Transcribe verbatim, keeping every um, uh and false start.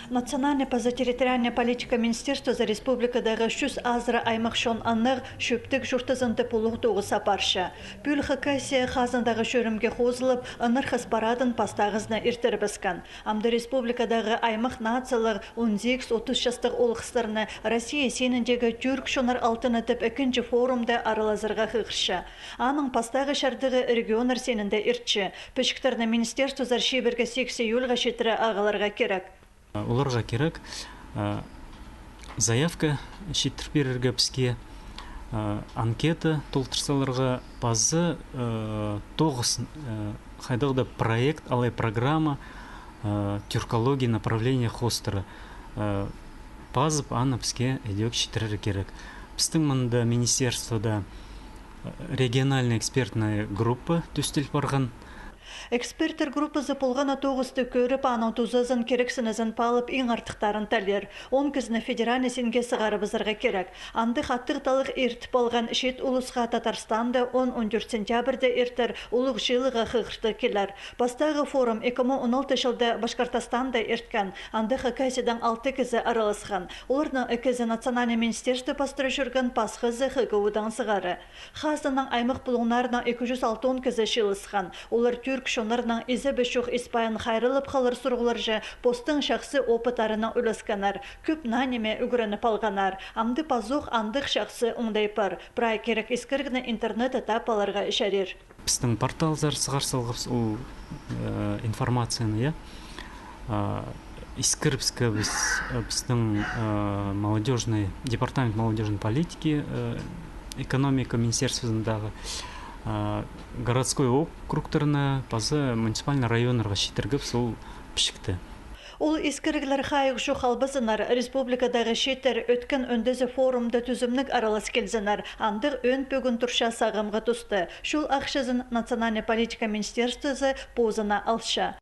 Национальный паза территориальный политика министерствозы республикадағы чӱс азыра аймах чон аннығ чӧптіг чуртазын тіп улуғ тоғыс апарча. Пӱӱл Хакасия хазындағы чӧрімге хозылып, ынархас парадын пастағызына иртірібіскен. Амды республикадағы аймах нациялығ он сигіс-отыс частығ олғыстарны Россия синіндегі тӱрк чоннар алтыны тіп ікінҷі форумда аралазарға хығырча. Аның пастағы чардығы регионнар синінде иртче. Пічіктерні министерствозар чибіргі сигіс июльға читіре ағыларға кирек. Оларға кирек, э, заявка читір пирерге піске, э, анкета толтыр саларға, паза, э, тоғыс, э, хайдағ-да проект алай программа, э, тюркология направления хоостыра, э, пазып, аны піске идӧк читірерге кирек. Пістің мында министерствода, э, региональный экспертная группа тӧстел парған. Эксперттер группазы полған на тоғысты кӧріп, аның тузазын, кирексінізін паалап, иң артыхтарын талир. Он кізіні федеральный синге сығарыбызарға кирек. Андағ аттығ таллах иртіп алған чиит улусха Татарстанда он-он тӧрт сентябрьде иртер улуғ чыылығға хығыртығ килер. Пастағы форум ікі муң он алты чылда Башкортостанда ирткен. Анда Хакасиядаң алты кізі араласхан. Оларның ікізі национальный министерство пастыра чӧрген, пасхазы Х Г У-даң сығара. Хазанның аймах пулуңнарынаң ікі чӱс алтон кізі чыылысхан. Олар тӱрк чоннарның изебі чох испайын хайраллап халар сурығларҷа постың чахсы опыттарынаң ӱлескеннер, кӧп наа ниме ӱгреніп алғаннар. Амды пазох андағ чахсы оңдай пар. Прай кирек искірігні интернетте таап аларға чарир. Пістің порталзар сығар салғабыс ол, э, информацияны, я. А, искірібіскебіс, э, пістің, э, молодёжный, департамент молодёжной политики, э, экономика министерствозындағы, а, городской округтарына, паза муниципальный районнарға читіргебіс ол пічікті. Ол искіріглер хайығ чох албазыннар, республикадағы чииттер ӧткін ӧндезі форумда тӱзімніг аралас килзіннер, андағ ӧӧн пӧгін турча сағамғы туста. Чол ахчазын национальный политика министерствозы позына алча.